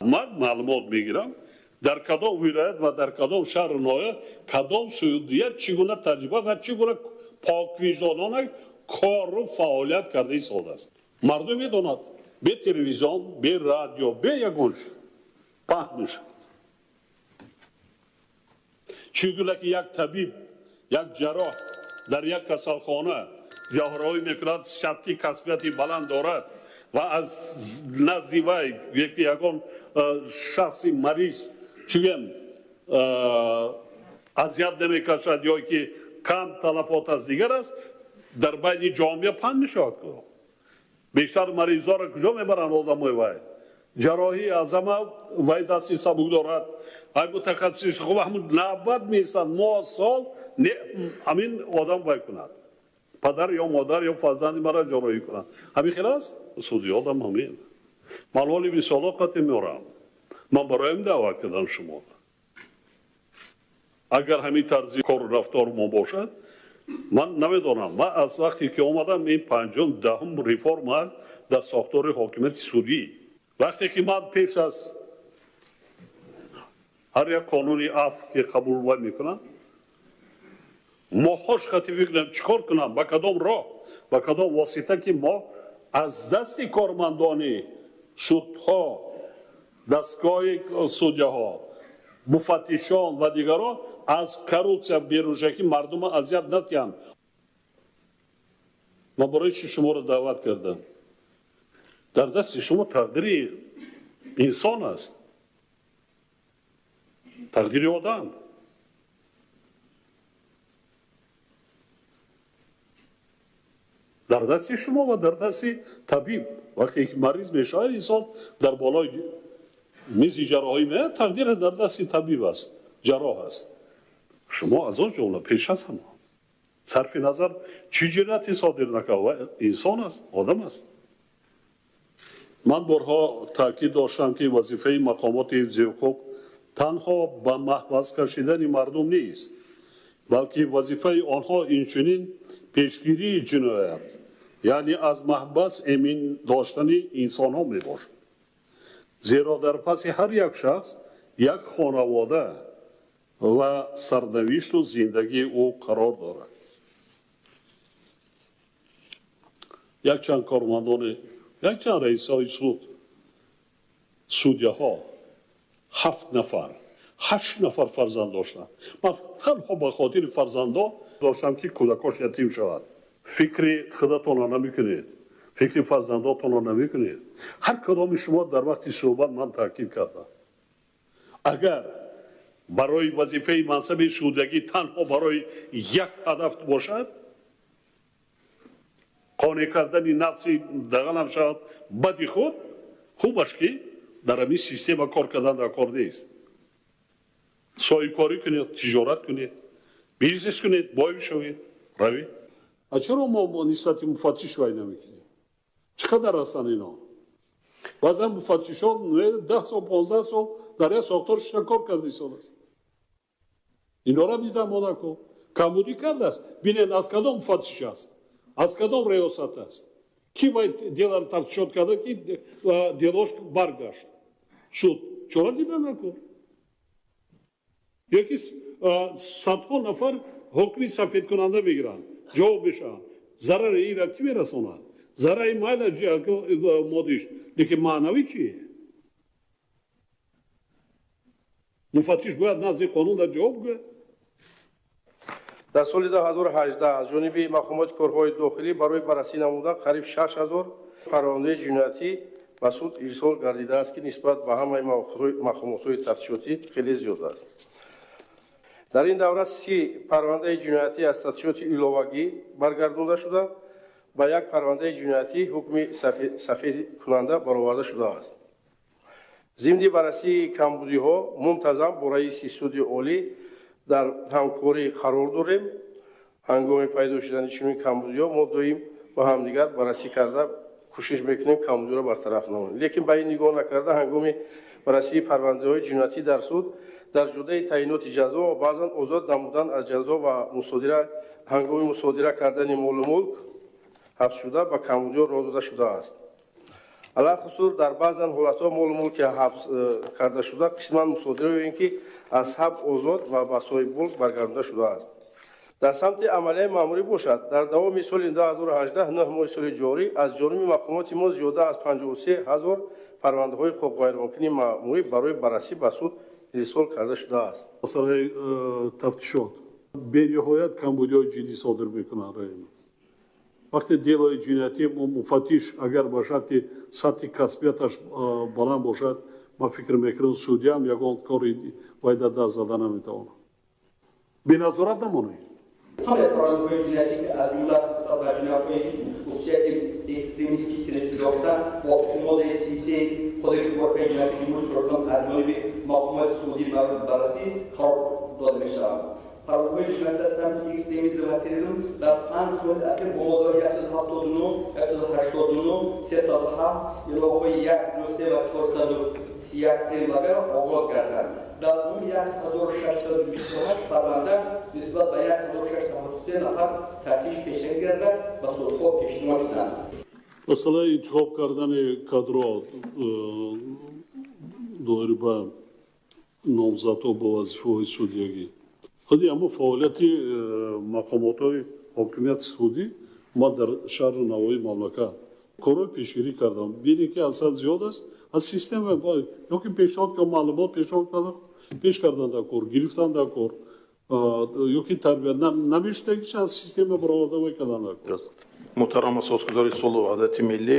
Ман маълумот мегирам, дар кадом вилоят ва дар кадом шаҳру ноҳия кадом судья чӣ гуна таҷриба ва чӣ гуна поквиҷдонона кору фаъолият карда истодааст. Мардум медонад, бе телевизион, бе радио, бе ягон чиз паҳн мешавад. Чӣ гуна ки як табиб, як ҷарроҳ дар як касалхона ҷарроҳӣ мекунад, шарти касбияти баланд дорад ва аз назди вай ягон шахси мариз чигем азият намекашад ё ки кам талафот аз дигар аст, дар байни ҷомеа паҳн мешавад. Бештар маризҳоро куҷо мебаранд одамои вай? Ҷарроҳии аъзама вай дасти сабук дорад, ай мутахассис хуб ҳамун навбат меистанд, моҳ сол ҳамин одам вай кунад, падар ё модар ё фарзанди мара ҷарроҳӣ кунад. Ҳамин хел аст? Судиёдам ҳамин. Ман ҳоли мисолҳо қатъи меорам. Ман бароям даъват кардам шумо. Агар ҳамин тарзи кору рафтору мо бошад, ман намедонам. Ман аз вақте ки омадам, ин панҷум, даҳум реформа дар сохтори ҳокимияти судӣ. Вақте ки ман пеш аз ҳар як қонуни афв ки қабул вай мекунам, моҳҳош хати фикр кунам, чӣ кор кунам, ба кадом роҳ, ба кадом восита ки мо аз дасти кормандони судҳо, дастгоҳи судяҳо, муфаттишон ва дигарон аз коррупсия берун шавад, ки мардумро азият надиҳанд. Ман барои чӣ шуморо даъват кардам? Дар дасти шумо тақдири инсон аст, тақдири одам. Дар дасти шумо ва дар дасти табиб. Вақте ки мариз мешавад, инсон дар болои мизи ҷарроҳӣ меояд, тақдир дар дасти табиб аст, ҷарроҳ аст. Шумо аз он ҷумла пеш аз ҳама, сарфи назар чӣ ҷинояте содир накард, инсон аст, одам аст. Ман борҳо таъкид доштам, ки вазифаи мақомоти ҳифзи ҳуқуқ танҳо ба маҳбас кашидани мардум нест, балки вазифаи онҳо инчунин пешгирии ҷиноят, яъне аз маҳбас эмин доштани инсонҳо мебошад. Зеро дар паси ҳар як шахс як хонавода ва сарнавишту зиндагии ӯ қарор дорад. Якчанд кормандони, якчанд раисҳои суд, судяҳо 7 нафар, 8 нафар фарзанд доштанд. Ман танҳо ба хотири фарзандо доштам, ки кӯдакош ятим шавад. Фикри худатонро намекунед, фикри фарзандотонро намекунед. Ҳар кадоми шумо дар вақти суҳбат ман таъкид кардам, агар барои вазифаи мансаби судягӣ танҳо барои як ҳадаф бошад, қонеъ кардани нафси дағалам шавад бади худ, хубаш ки дар ҳамин система кор кардан дар кор нест. Соҳибкорӣ кунед, тиҷорат кунед, бизнес кунед, бой бишавед, равед. А чаро мо нисбати муфаттиш вай намекунем? Чӣ қадар ҳастанд ино? Баъзан муфаттишон 10 сол, 15 сол дар як сохтор шишта кор карда истодааст. Инора дидам мо накун. Камбудӣ кардааст. Бинед, аз кадом муфаттиш аст, аз кадом риёсат аст, ки вай деларо тафтишот карда, ки делош баргашт шуд. Чора дида накун. Ёки садҳо нафар ҳукми сафедкунанда мегиранд, ҷавоб мешаванд. Зарари инро кӣ мерасонад? Зарари майла модиш, лекин маънавӣ чӣ? Муфаттиш бояд назди қонун дар ҷавоб гӯяд. Дар соли 2018 аз ҷониби мақомоти корҳои дохилӣ барои баррасӣ намудан қариб 6000 парвандаи ҷиноятӣ ба суд ирсол гардидааст, ки нисбат ба ҳамаи мақомотҳои тафтишотӣ хеле зиёд аст. Дар ин давра 30 парвандаи ҷиноятӣ аз тафтишоти иловагӣ баргардонда шуда, ба як парвандаи ҷиноятӣ ҳукми сафедкунанда бароварда шудааст. Зимни баррасии камбудиҳо мунтазам бо раиси суди олӣ дар ҳамкорӣ қарор дорем. Ҳангоми пайдо шудани чунин камбудиҳо мо доим ба ҳамдигар баррасӣ карда кӯшиш мекунем камбудиро бартараф намоем. Лекин ба ин нигоҳ накарда, ҳангоми баррасии парвандаҳои ҷиноятӣ дар суд дар ҷодаи таъиноти ҷазо ва баъзан озод намудан аз ҷазо ва мусодира, ҳангоми мусодира кардани молу мулк ҳабсшуда ба камбудиҳо роҳ дода шудааст. Алалхусус дар баъзан ҳолатҳо молу мулки ҳабс карда шуда қисман мусодира ё ин ки аз ҳабс озод ва ба соҳибмулк баргардонида шудааст. Дар самти амалияи маъмурӣ бошад, дар давоми соли 2018 9 моҳи соли ҷорӣ аз ҷониби мақомоти мо зиёда аз 53 ҳазор парвандаҳои ҳуқуқвайронкунии маъмурӣ барои баррасӣ ба суд ирсол карда шудааст. Масъалаи тафтишот бениҳоят камбудиҳои ҷиддӣ содир мекунанд. Вақте делои ҷиноятӣ муфаттиш агар ба шарти сатҳи касбияташ баланд бошад, ман фикр мекунам, судяам ягон кори вай дар даст зада наметавонад. Беназорат намонед. Ҳамаи парвандаҳои ҷиноятӣ, ки аз ҷумла нисбат ба ҷиноятҳои хусусияти экстремистӣ террористӣ доштанд, мувофиқи моддаи 33 Кодекси мурофиаи ҷиноятии Ҷумҳурии Тоҷикистон аз ҷониби мақомоти судӣ мавриди баррасӣ қарор дода мешаванд. Парвандаҳои ҷиноятӣ аз самти экстремизм ва терроризм дар 5 соли ахир бо моддаҳои 179, 189, 307, иловаҳои 1, 2, 3 ва 401 прим ва ғайра оғоз гарданд. Дар умум 1628 парванда нисбат ба 1673 нафар тафтиш пешакӣ гардад, ба судҳо пешниҳод шуданд. Масъалаи интихоб кардани кадрҳо доир ба номзадҳо ба вазифаҳои судягӣ, худи ҳамон фаъолияти мақомотҳои ҳокимияти судӣ, ман дар шаҳру навоҳии мамлакат корҳои пешгирӣ кардам. Бине ки аз ҳад зиёд аст, аз система ёки пешниҳод, маълумот пешниҳод кардан, пеш кардан дар кор, гирифтан дар кор, ёки тарбия намешудагиш аз система бароварда мекардан дар кор. Муҳтарам асосгузори сулҳу ваҳдати миллӣ,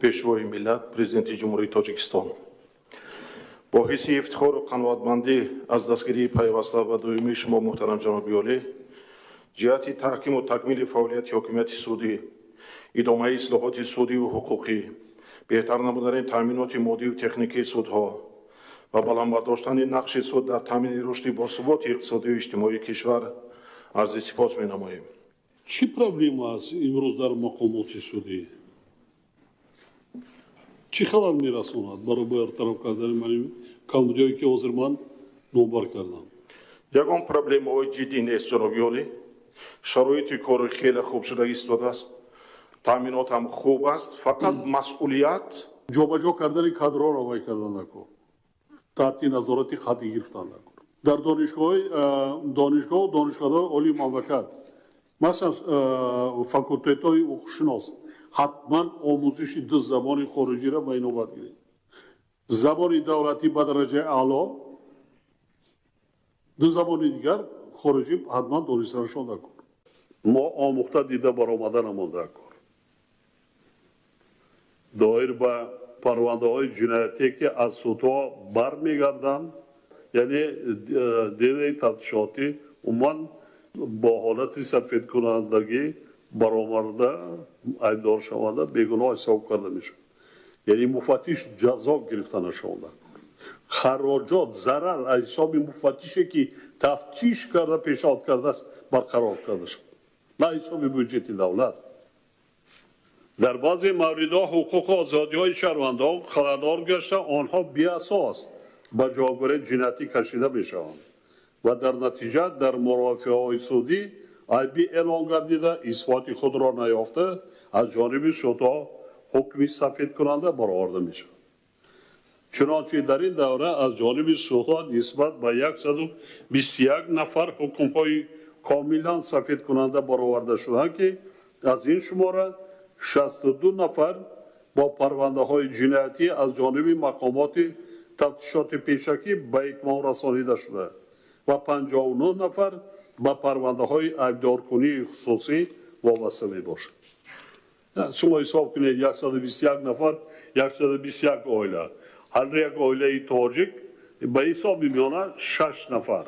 Пешвои миллат, Президенти Ҷумҳурии Тоҷикистон, бо ҳисси ифтихору қаноатмандӣ аз дастгирии пайваста ва доимии шумо, муҳтарам ҷаноби олӣ, ҷиҳати таҳкиму такмили фаъолияти ҳокимияти судӣ, идомаи ислоҳоти судиву ҳуқуқӣ, беҳтар намудани таъминоти моддию техникии судҳо ва баланд бардоштани нақши суд дар таъмини рушди босуботи иқтисодию иҷтимоии кишвар арзи сипос менамоем. Чӣ проблема аст имрӯз дар мақомоти судӣ? Чӣ халал мерасонад барои бартараф кардани камбудиҳое, ки ҳозир ман номбар кардам? Ягон проблемаҳои ҷиддӣ нест, ҷаноби олӣ. Шароити кори хеле хуб шуда истодааст, таъминот ҳам хуб аст, фақат масъулият. Ҷобаҷо кардани кадрҳоро вай кардан накор, таҳти назорати қатъӣ гирифтан накор. Дар донишгоҳи донишгоҳ, донишкадаҳои олии мамлакат, масалан, факултетҳои ҳуқуқшинос, ҳатман омӯзиши ду забони хориҷиро ба инобат гиред. Забони давлатӣ ба дараҷаи аъло, ду забони дигар хориҷӣ ҳатман донистанашон дар кор. Мо омӯхта дида баромада намонда кор. Доир ба парвандаҳои ҷиноятие, ки аз судҳо бармегарданд, яъне делаи тафтишотӣ умуман бо ҳолати сафедкунандагӣ баромарда, айбдоршаванда бегуноҳ ҳисоб карда мешавад, яъне муфаттиш ҷазо гирифта нашаванда. Хароҷот, зарар аз ҳисоби муфаттише, ки тафтиш карда, пешниҳод кардааст, барқарор карда шавад, на ҳисоби бюҷети давлат. Дар баъзе мавридҳо ҳуқуқу озодиҳои шаҳрвандон халалдор гашта, онҳо беасос ба ҷавобгарии ҷиноятӣ кашида мешаванд ва дар натиҷа дар мурофиаҳои судӣ айбӣ эълон гардида, исботи худро наёфта, аз ҷониби судҳо ҳукми сафедкунанда бароварда мешавад. Чунончи дар ин давра аз ҷониби судҳо нисбат ба 121 нафар ҳукмҳои комилан сафедкунанда бароварда шуданд, ки аз ин шумора 62 нафар бо парвандаҳои ҷиноятӣ аз ҷониби мақомоти тафтишоти пешакӣ ба итмом расонида шуда ва 59 нафар ба парвандаҳои айбдоркунии хусусӣ вобаста мебошад. Шумо ҳисоб кунед: 121 нафар, 121 оила. Ҳар як оилаи тоҷик ба ҳисоби миёна шаш нафар.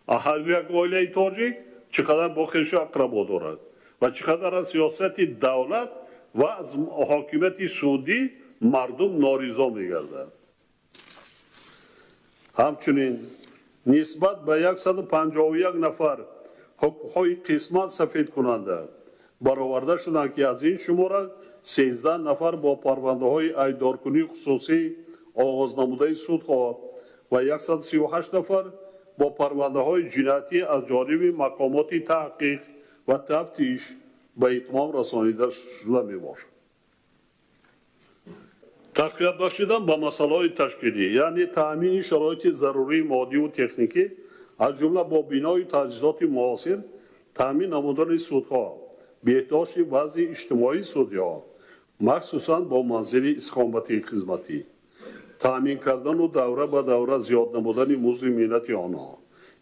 Ҳар як оилаи тоҷик чӣ қадар бо хешу ақрабо дорад ва чӣ қадар аз сиёсати давлат ва аз ҳокимияти судӣ мардум норизо мегардад. Ҳамчунин нисбат ба 151 нафар ҳукмҳои қисман сафедкунанда бароварда шуданд, ки аз ин шумора 13 нафар бо парвандаҳои айбдоркунии хусусӣ оғознамудаи судҳо ва 138 нафар бо парвандаҳои ҷиноятӣ аз ҷониби мақомоти таҳқиқ ва тафтиш ба итмом расонида шуда мебошад. Тақвият бахшидан ба масъалаҳои ташкилӣ, яъне таъмини шароити зарурии моддиву техникӣ, аз ҷумла бо бинои таҷҳизоти муосир, таъмин намудани судҳо, беҳдошти вазъи иҷтимоии судиҳо, махсусан бо манзили истиқоматии хизматӣ, таъмин кардану давра ба давра зиёд намудани музди меҳнати онҳо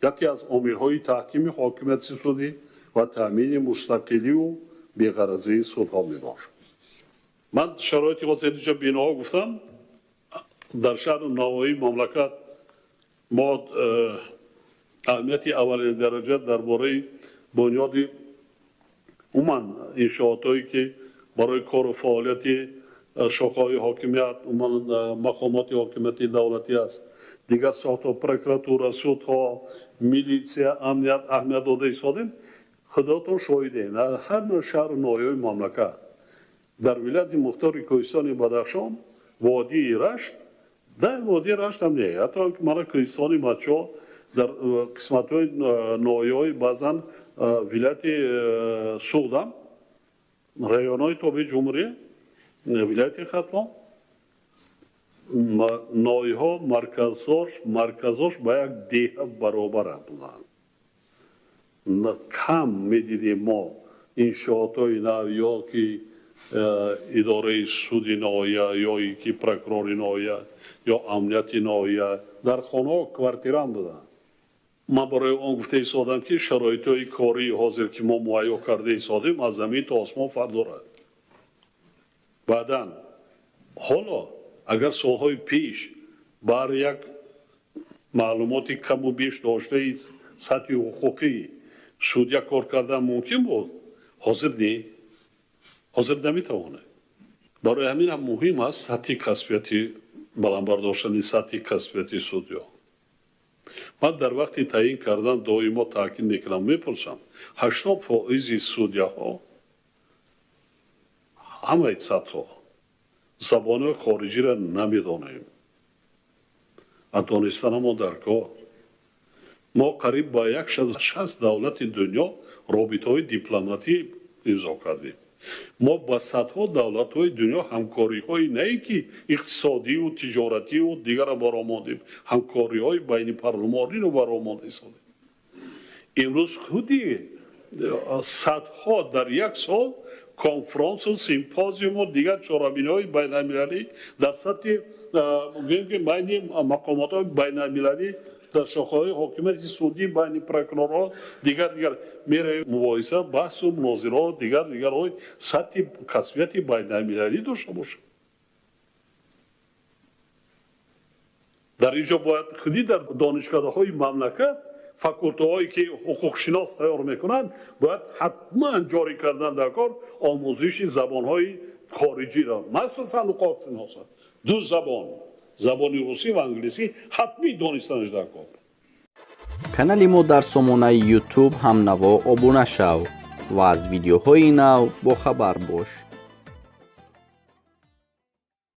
яке аз омилҳои таҳкими ҳокимияти судӣ ва таъмини мустақилию беғаразии судҳо мебошад. Ман шароити ҳозир инҷо биноҳо гуфтам, дар шаҳру навоҳии мамлакат мо аҳамияти аввалин дараҷа дар бораи бунёди умуман иншоотҳое ки барои кору фаъолияти шохаҳои ҳокимият, умуман мақомоти ҳокимияти давлатӣ аст, дигар сохтҳо, прокуратура, судҳо, милитсия, амният аҳамият дода истодем. Худотон шоҳидем, ҳама шаҳру ноҳияҳои мамлакат, дар вилояти мухтори Кӯҳистони Бадахшон, водии Рашт, дар водии Рашт ҳам не, ҳатто мана Кӯҳистони Мачо, дар қисматҳои ноҳияҳои баъзан вилояти Суғдам, районҳои тобеи ҷумҳурӣ, вилояти Хатлон, ноҳияҳо марказҳош ба як деҳа баробар буданд. Кам медидем мо иншоотҳои нав ё ки идораи суди ноҳия, ё ки прокурори ноҳия, ё амнияти ноҳия, дар хонаҳо квартиран буданд. Ман барои он гуфта истодам, ки шароитҳои кории ҳозир, ки мо муҳайё карда истодем, аз замин то осмон фарқ дорад. Баъдан ҳоло агар солҳои пеш бар як маълумоти каму беш доштаи сатҳи ҳуқуқӣ судя кор кардан мумкин буд, ҳозир не, ҳозир наметавонад. Барои ҳамин ҳам муҳим аст сатҳи касбияти баланд бардоштани сатҳи касбияти судё. Ман дар вақти таъин кардан доимо таъкид мекунам, мепурсам, 80% судяҳо ҳамаи сатҳҳо забонҳои хориҷиро намедонем. Аз донистан мо дар кор. Мо қариб ба 160 давлати дунё робитаҳои дипломатӣ имзо кардем. Мо ба садҳо давлатҳои дунё ҳамкориҳои на ин ки иқтисодию тиҷоратию дигарро баро мондем, ҳамкориҳои байни парлумониро баро монда истодем. Имрӯз худи садҳо дар як сол конфронсу симпозиуму дигар чорабиниҳои байналмилалӣ дар сатҳи гӯем ки байни мақомотҳои байналмилалӣ дар шохаҳои ҳокимияти судӣ, байни прокурорҳо, дигар дигар меравем, мубоҳиса, баҳсу мунозираҳо, дигар дигарҳои сатҳи касбияти байналмилалӣ дошта бошад. Дар ин ҷо бояд худи дар донишкадаҳои мамлакат факултаҳое ки ҳуқуқшинос тайёр мекунанд, бояд ҳатман ҷорӣ кардан дар кор омӯзиши забонҳои хориҷиро, махсусан ҳуқуқшиноса ду забон, забони русӣ ва англисӣ, ҳатмӣ донистанаш дар кор. Канали мо дар сомонаи YouTube ҳамнаво обуна шав ва аз видеоҳои нав бохабар бош.